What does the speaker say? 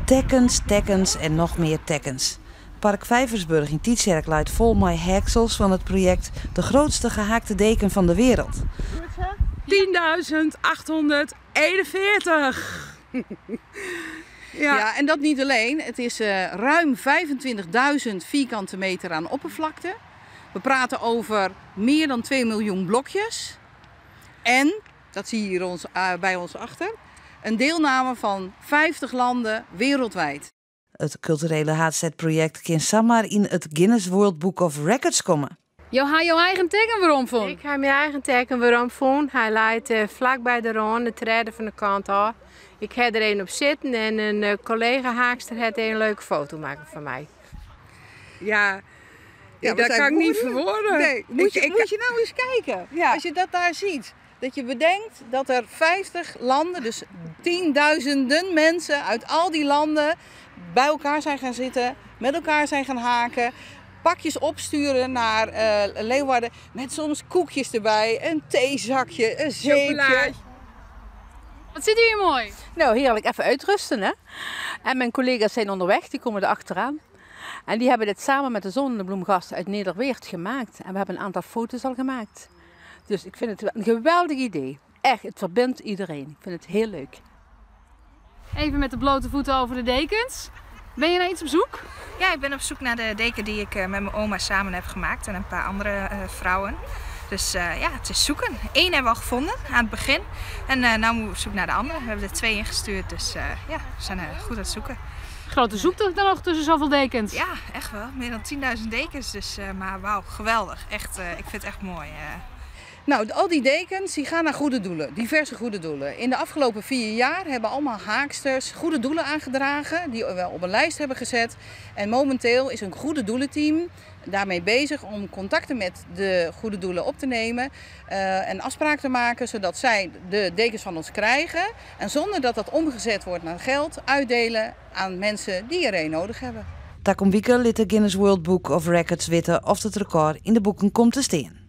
Tekkens, tekkens en noch mear tekkens. Park Vijversburg yn Tytsjerk leit fol mei heaksels fan it projekt De grootste gehaakte deken van de wereld. 10.841. Ja. Ja, en dat niet alleen. Het is ruim 25.000 vierkante meter aan oppervlakte. We praten over meer dan 2 miljoen blokjes. En, dat zie je hier bij ons achter, een deelname van 50 landen wereldwijd. It kulturele haadstêdprojekt kin samar yn it Guinness World Book of Records komme. Jo ha jo eigen teken weromfûn? Ik ha myn eigen teken weromfûn. Hy leit flak by de râne, de tredde fan de kant ôf. Ik ha der even op sitten en in kollega-haakster hat even in leuke foto makke fan my. Ja, Ja, we dat zijn kan ik niet boeren. verwoorden. Nee, moet je nou eens kijken. Ja. Als je dat daar ziet, dat je bedenkt dat er 50 landen, dus tienduizenden mensen uit al die landen bij elkaar zijn gaan zitten, met elkaar zijn gaan haken, pakjes opsturen naar Leeuwarden met soms koekjes erbij, een theezakje, een zeepje. Chocolade. Wat zit hier mooi? Nou, heerlijk. Even uitrusten, hè? En mijn collega's zijn onderweg, die komen er achteraan. En die hebben dit samen met de zonnebloemgasten uit Nederweert gemaakt. En we hebben een aantal foto's al gemaakt. Dus ik vind het een geweldig idee. Echt, het verbindt iedereen. Ik vind het heel leuk. Even met de blote voeten over de dekens. Ben je naar iets op zoek? Ja, ik ben op zoek naar de deken die ik met mijn oma samen heb gemaakt en een paar andere vrouwen. Dus het is zoeken. Eén hebben we al gevonden aan het begin. En nu moeten we op zoek naar de andere. We hebben er 2 ingestuurd, dus we zijn goed aan het zoeken. Grote zoektocht dan nog tussen zoveel dekens? Ja, echt wel. Meer dan 10.000 dekens. Dus maar wauw, geweldig. Echt, ik vind het echt mooi. Al die dekens die gaan naar goede doelen, diverse goede doelen. In de afgelopen 4 jaar hebben allemaal haaksters goede doelen aangedragen, die we op een lijst hebben gezet. En momenteel is een goede doelenteam daarmee bezig om contacten met de goede doelen op te nemen en afspraken te maken, zodat zij de dekens van ons krijgen. En zonder dat dat omgezet wordt naar geld, uitdelen aan mensen die er een nodig hebben. Takom wike lit de Guinness World Book of Records witte of het record in de boeken komt te staan.